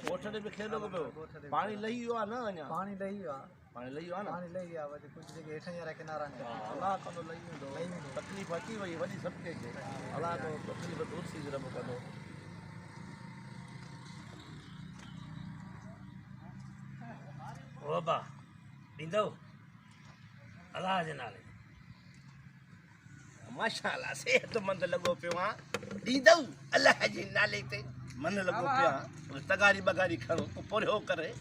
ڳوٺ ڏي به خير لڳو پيو. پاڻي لهي ويو آ نه اڃا؟ پاڻي لهي ويو آ. پاڻي لهي ويو آ نه؟ پاڻي لهي ويو آ وري ڪجهه جيڪي هيٺ وارا ڪنارا آهن. ها الله ڪندو لهي ويندو. تڪليف اچي وئي وڏي سڀ ڪنهن کي. الله ڪندو تڪليف دور ٿي رب ڪندو. او ابا ڏيندؤ الله جي نالي تي. ماشاءالله صحت مند لڳو پيو آن ڏيندؤ الله جي نالي تي من لڳو پيو آن تغاري بغاري کڻو ڪو پورهيو ڪري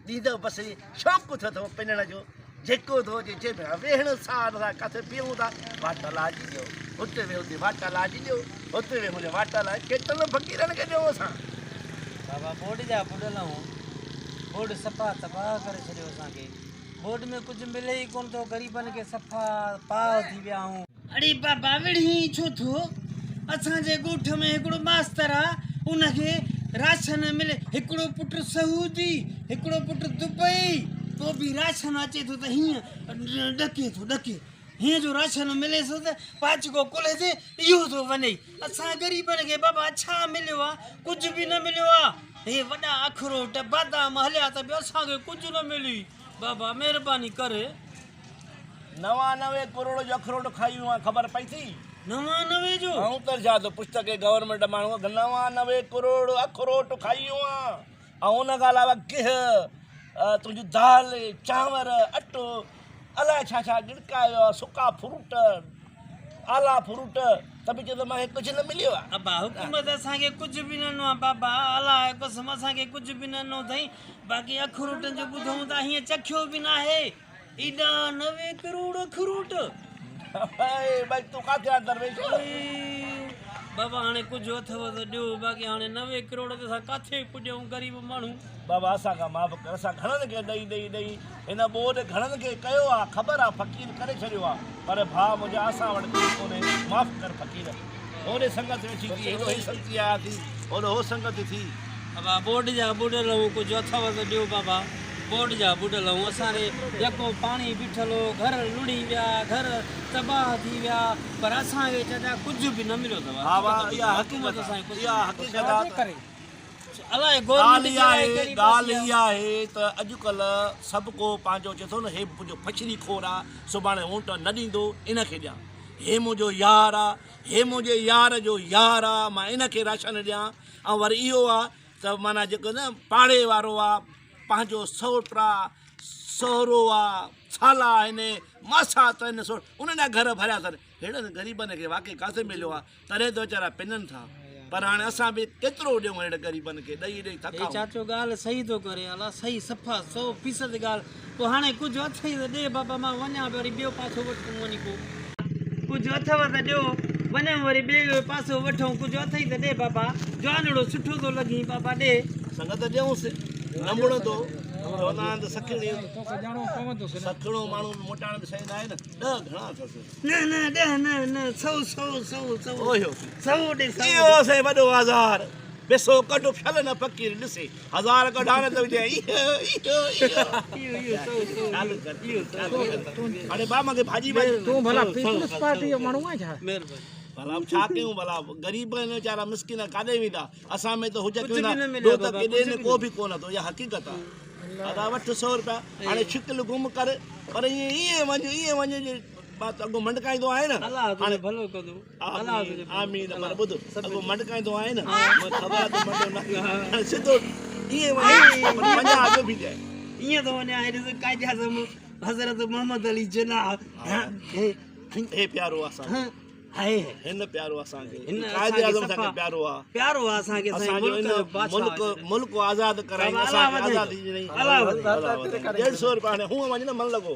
ڏيندؤ بس شوق ٿيو اٿو پنڻ جو جيڪو ٿو اچي چئي پيا ويهڻ سار سان ڪاٿي پيئون ٿا واٽ لاجي ڏيو هتي ويهون ٿي واٽ لاجي ڏيو هتي ويهون ٿي واٽ لاجي ڪيترن فقيرن کي ڏيو اسان. بابا ٻوڏ جا ٻڏل آهون ٻوڏ صفا تباهه ڪري ڇڏيو اسان کي ٻوڏ ۾ ڪجهه ملي ئي ڪونه ٿو غريبن کي صفا پاهه ٿي ويا آهون. اڙي بابا وڙهين ڇو ٿو اسان جي ڳوٺ ۾ هڪڙو ماستر آ ان کي راشن ملي هڪڙو پٽ سعودي هڪڙو پٽ دبئي پو به راشن اچي ٿو ته هيئن ڏڪي ٿو ڏڪي هيئن جو راشن مليس ٿو ته پاچڪو ڪلهي تي اهو ٿو وڃي اسان غريبن کي بابا ڇا مليو آ ڪجهه به نه مليو آ هي وڏا اخروٽ بادام هليا ته به اسان کي ڪجهه نه ملي بابا مهرباني ڪر. 99 ڪروڙ جو اخروٽ کائي ويو آهيان خبر پئي ٿي. 99 جو؟ آئون ته ڇا ٿو پڇ ته ڪي گورنمينٽ ماڻهو 99 ڪروڙ اخروٽ کائي ويو آهيان ۽ ان کان علاوه گيهه تنهنجي دال چانور اٽو الائي ڇا ڇا ڳڙڪايو آهي سڪا فروٽ آلا فروٽ ته به چوندو مان کي ڪجهه نه مليو آهي. ابا حڪومت اسان کي ڪجهه به نه ڏنو آهي بابا الله جو قسم اسان کي ڪجهه به نه ڏنو اٿئي باقي اخروٽن جو ٻڌون ٿا هيئن چکيو به ناهي ايڏا 90 ڪروڙ اخروٽ. ڀائي تون ڪاٿي آهين درويش. بابا هاڻي ڪجهه اٿو ته ڏيو باقي هاڻي 90 ڪروڙ ته اسان ڪاٿي پڄون غريب ماڻهو. بابا اسان کان معاف ڪر اسان گهڻن کي ڏئي ڏئي ڏئي هن ٻوڏ گهڻن کي ڪيو آ خبر آ فقير ڪري ڇڏيو آ پر ڀاء منهنجا اسان وٽ ڪجهه ڪونهي معاف ڪر فقير هوڏي سنگت ويٺي ٿي هيڏو هي سنگتي آيا ٿي هوڏو هو سنگت ٿي. بابا ٻوڏ جا ٻڏل هون ڪجهه اٿو ته ڏيو بابا ٻوڏ جا ٻڏل هون اسان ڏي يڪو پاڻي بيٺل هو گهر لڙهي ويا گهر تباهه ٿي ويا پر اسان کي چاچا ڪجهه به نه مليو اٿو ها اها حڪومت اسان کي اها حقيقت آ ته ڳالهه ڳالهه اها آهي ته اڄڪلهه سڀ ڪو پنهنجو چئي ٿو نه هي منهنجو ڦڇري خور آ سڀاڻي ووٽ نه ڏيندو ان کي ڏيان هي منهنجو يار آ هي منهنجي يار جو يار آ مان ان کي راشن ڏيان ۽ وري اهو آ ته معنيٰ جيڪو نه پاڙي وارو آ پنهنجو سئوٽ آ سهرو آ سالا آهن ماسات آهن سو انهن جا گهر ڀريا اٿن ههڙن غريبن کي واقعي ڪاٿي مليو آ تڏهن ته ويچارا پنن ٿا پر هاڻي اسان به ڪيترو ڏيون اهڙن غريبن کي ڏئي ڏئي ٿڪا هي چاچو ڳالهه صحيح ٿو ڪري الا صحيح صفا سو فيصد ڳالهه پوء هاڻي ڪجهه اٿئي ته ڏي بابا مان وڃان پيو وري ٻيو پاسو وٺون وڃي ڪو ڪجهه اٿئو ته ڏيو وڃون وري ٻيو پاسو وٺون ڪجهه اٿئي ته ڏي بابا جوانڙو سٺو ٿو لڳين بابا ڏي. سنگت ڏيونس نه مڙندو چوندا آهن ته سکڻي سکڻو ماڻهو موٽائڻ به صحيح ناهي نه ڏهه گهڻا اٿس. نه نه ڏهه نه نه سو سو سو سو اوهيو سو ڏي سو اهو سائين وڏو هزار پيسو ڪڍ ڦل نه فقير ڏسي هزار ڪڍان نه ته وجهي اهو اهو اهو سو سو چالو ڪر اهو هاڻي با مونکي ڀاڄي ڀاڄي تون ڀلا پيپلز پارٽي جو ماڻهو آهين ڇا؟ مهرباني ڀلا ڇا ڪيون ڀلا غريب آهن ويچارا مسڪين ڪاڏي ويندا اسان ۾ ته حجت ڪجهه به نه ويندا مليو ٻيو ته بابا، ڪيڏي ڪجهه نه به ڪو به ڪونه ٿو اها حقيقت آهي ادا وٺ سو روپيا هاڻي شڪل گم ڪر پر ائين ائين وڃ ائين وڃ جي مان ته اڳو منڊڪائيندو آهيان نه الله تنهنجو ڀلو ڪندو الله تنهنجو آمين پر ٻڌ اڳو منڊڪائيندو آهيان نه مون خبر آهي ته منڊو نه هاڻي سڌو ائين وڃ پر 50 اڳو به ڏي ائين ٿو وڃان هي ڏس قائد اعظم حضرت محمد علي جناح هي پيارو اسان کي هن پيارو اسان کي قائد اعظم اسان کي پيارو آ پيارو آ اسان کي سائين ملڪ جو بادشاهه ملڪ آزاد ڪرائين اسان کي آزادي ڏني الله 150 روپيا هاڻي هونء وڃ نه من لڳو.